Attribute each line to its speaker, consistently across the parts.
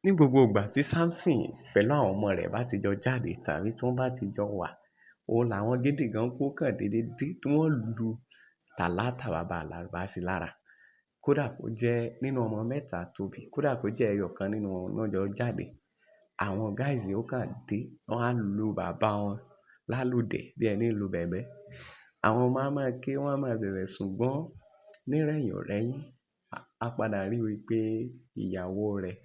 Speaker 1: Ní gbogbo ìgbà tí Samson pẹ̀lú àwọn ọmọ rẹ̀ bá ti jọ jáde tàbí tí wọ́n bá ti jọ wà, òun làwọn gídígánkú kàn déédéé dé tí wọ́n lu tàlátà bàbá àlàrúbá sí lára. Kódà kó jẹ́ nínú ọmọ mẹ́ta tó bí, kódà kó jẹ́ ẹyọ kan nínú wọn náà jọ jáde. Àwọn guys ó kàn dé, wọ́n á lu bàbá wọn lálùdẹ̀ bí ẹni lu bẹ̀bẹ́. Àwọn ọmọ á máa ké, wọ́n á máa bẹ̀bẹ̀, ṣùgbọ́n nírẹ̀yìn ọ̀rẹ̀yìn, a padà rí wípé ìyàwó rẹ̀,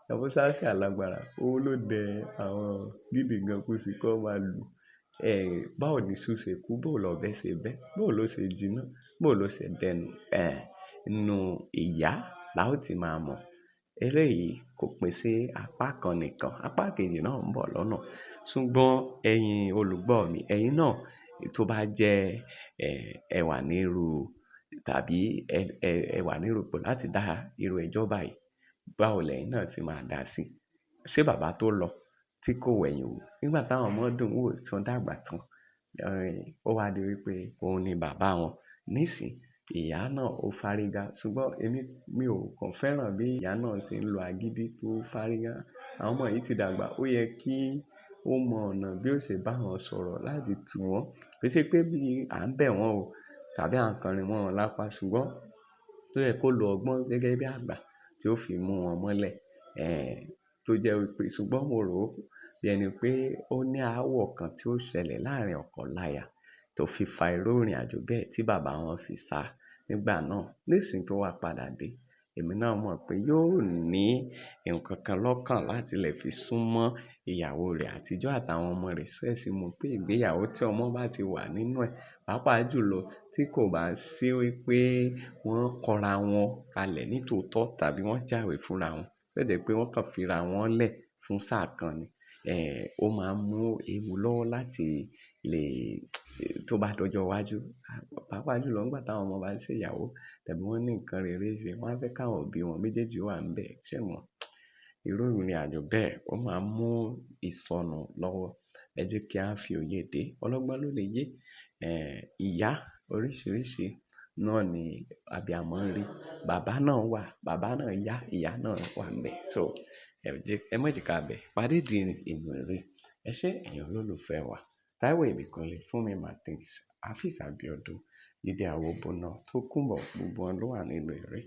Speaker 1: ìyàwó Samson alágbára, òun ló dẹ àwọn gídígánkú sí kó máa lù. Báwo ni iṣu ṣe kú, báwo lọ̀bẹ ṣe bẹ́, báwo ló ṣe jiná, báwo ló ṣe dẹnu. Inú ìyá la ó ti máa mọ̀. Eléyìí kò pín sí apá kan nìkan, apá kejì náà ń bọ̀ lọ́nà. Ṣùgbọ́n ẹ̀yin olùgbọ́ mi, ẹ̀yin náà tó bá jẹ́ ẹ wà nírú tàbí ẹ wà nírú ipò láti dá irú ẹjọ́ báyìí, báwo lẹ̀yin náà ṣe máa dá sí? Ṣé bàbá tó lọ tí kò wẹ̀yìn wò nígbà táwọn ọmọ dùn wò tí wọ́n dàgbà tán, ó wá di wípé òun ni bàbá wọn. Nísìn, ìyá náà ó fárígá, ṣùgbọ́n èmi mi ò kàn fẹ́ràn bí ìyá náà ṣe ń lo agídí tó fárígá. Àwọn ọmọ yìí ti dàgbà, ó yẹ kí ó mọ ọ̀nà bí ó ṣe bá wọn sọ̀rọ̀ láti tù wọ́n. Kì í ṣe pé bí à ń bẹ̀ wọ́n o tàbí à ń kọrin mọ́ wọn lápá, ṣùgbọ́n ó yẹ kó lo ọgbọ́n gẹ́gẹ́ bí àgbà tí ó fi mú wọn mọ́lẹ̀. Tó jẹ́ wípé ṣùgbọ́n mo rò ó bí ẹni pé ó ní aáwọ̀ kan tí ó ṣẹlẹ̀ láàrin ọkọ láya tó fi fa irú ìrìnàjò bẹ́ẹ̀ tí bàbá wọn fi sá nígbà náà. Nísìn tó wá padà dé, èmi náà mọ̀ pé yóò ní nǹkan kan lọ́kàn láti lè fi súnmọ́ ìyàwó rẹ̀ àtijọ́ àtàwọn ọmọ rẹ̀. Ṣé ẹ sì mọ̀ pé ìgbéyàwó tí ọmọ bá ti wà nínú ẹ̀, pàápàá jùlọ tí kò bá sí wípé wọ́n kọra wọn kalẹ̀ ní tòótọ́ tàbí wọ́n jáwèé fúnra wọn, tó jẹ́ pé wọ́n kàn fira wọn lẹ̀ fún sáà kan ni. Ó máa ń mú ewu lọ́wọ́ láti lè tó bá dọjọ́ iwájú, pàápàá jùlọ nígbà táwọn ọmọ bá ń ṣe ìyàwó tàbí wọ́n ní nǹkan rere ṣe, wọ́n á fẹ́ káwọn òbí wọn méjèèjì wà níbẹ̀. Ṣé mọ̀? Irú ìrìnàjò bẹ́ẹ̀ ó máa ń mú ìsọnù lọ́wọ́. Ẹ jẹ́ kí a fi òye dé. Ọlọ́gbọ́n ló lè yé. Ìyá oríṣiríṣi náà ni abiyamọ ń rí. Bàbá náà wà, bàbá náà yá, ìyá náà wà níbẹ̀. So ẹ má jẹ́ ká bẹ̀. Pàdé di inú eré. Ẹ ṣé ẹ̀yin olólùfẹ́ wa. Taiwo Ìbíkúnlé, Fúnmi Martins, Afeez Abiodun, Jídé Àwòbọ́nà, Tókunbọ̀, gbogbo wọn ló wà nínú eré.